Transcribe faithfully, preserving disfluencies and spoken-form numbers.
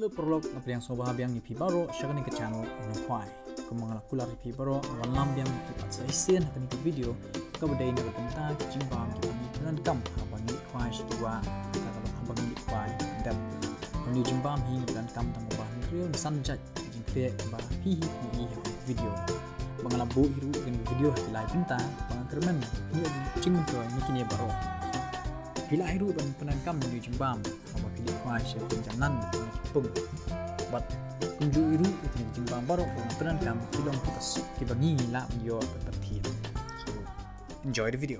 Hello paralok, nga pdiang sngewbha biang ïa phi baroh sha kane ka channel Nongkhwai. Kumba nga la kular ïa phi baroh, nga wan lam biang ïa phi pat sa shisien ha kane ka video kaba dei na ka bynta ki jingbam kiba ngi pyndonkam haba ngi leit khwai sha ki wah, kata ka long haba ngi leit khwai. Dep une u jingbam hi ngi pyndonkam tang ba hynriew ne san jait ki jingkhleh ba phi hi phi i ha kane ka video. Ba nga la buh hi ruh kane ka video ha ki lai bynta, ba nga kyrmen phin ïoh jingmyntoi na kine baroh. Phi lah hi ruh ban pyndonkam une u jingbam haba phi leit khwai sha ki jingjanan ne ki pung. Bad kumjuh hi ruh kine ki jingbam baroh ba nga pyndonkam ki long kiba suk kiba ngi lah ban ïoh ban pynthir. So enjoy the video.